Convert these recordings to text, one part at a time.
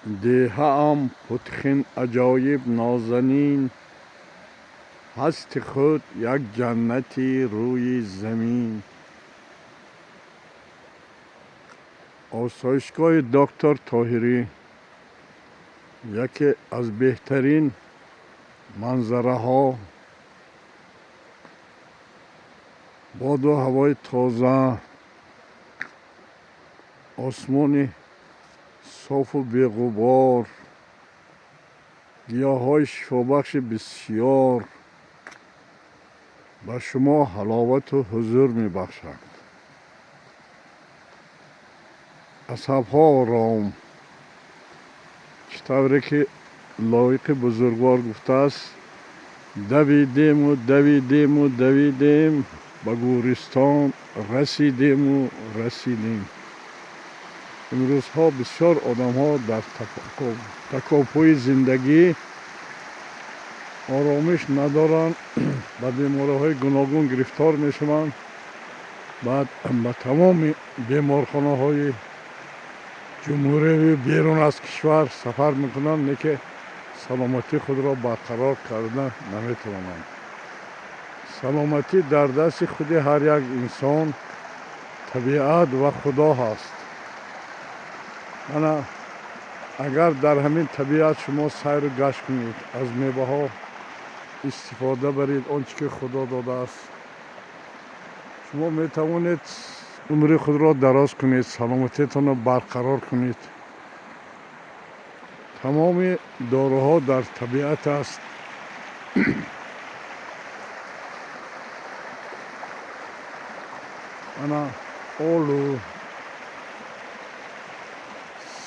Деҳаам путхин аҷоиб нозанин, ҳасти худ як ҷаннати рӯи замин. Осоишгоҳи доктор Тоҳирӣ яке аз беҳтарин манзараҳо, боду ҳавои тоза, осмони софу беғубор, гиёҳҳои шифобахши бисёр ба шумо ҳаловату ҳузур мебахшад. Асабҳо ором. Чӣ тавре ки Лоиқи бузургвор гуфтааст: давидему, давидему, давидем, ба гӯристон расидему расидем. Имрӯзҳо бисёр одамҳо дар такопӯи зиндагӣ оромиш надоранд, ба бемориҳои гуногун гирифтор мешаванд, баъд ба тамоми беморхонаҳои ҷумҳуриявию берун аз кишвар сафар мекунанд, лекин саломатии худро барқарор карда наметавонанд. Саломатӣ дар дасти худи ҳар як инсон, табиат ва Худо ҳаст. Ана агар дар ҳамин табиат шумо сайру гашт кунед, аз меваҳо истифода баред, он чӣ ки Худо додааст, шумо метавонед умри худро дароз кунед, саломатиатонро барқарор кунед. Тамоми доруҳо дар табиат аст. Ана олу,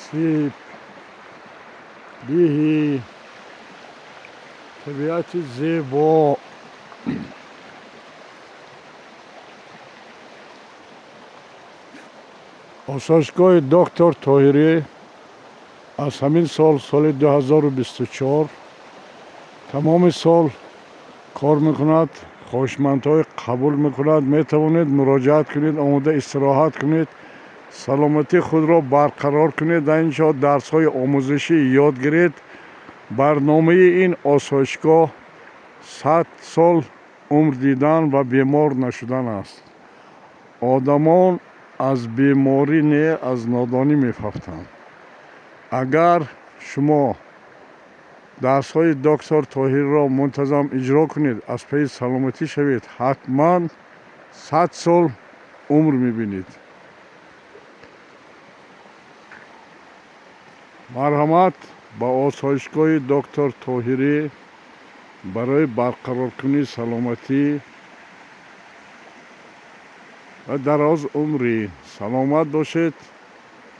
сиб, биҳи, табиати зебо. Осоишгоҳи доктор Тоҳирӣ аз ҳамин сол, соли 2024, тамоми сол кор мекунад, хоҳишмандҳои қабул мекунад. Метавонед муроҷиат кунед, омода истироҳат кунед, саломатии худро барқарор кунед, дар ин ҷо дарсҳои омӯзишӣ ёд гиред. Барномаи ин осоишгоҳ 100 сол умр дидан ва бемор нашудан аст. Одамон аз беморӣ не, аз нодонӣ мефавтанд. Агар шумо дарсҳои доктор Тоҳирро мунтазам иҷро кунед, аз пайи саломатӣ шавед, ҳатман 100 сол умр мебинед. Марҳамат ба осоишгоҳи доктор Тоҳирӣ барои барқароркунии саломатӣ ва дароз умрӣ. Саломат бошед,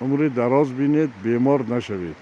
умри дароз бинед, бемор нашавед.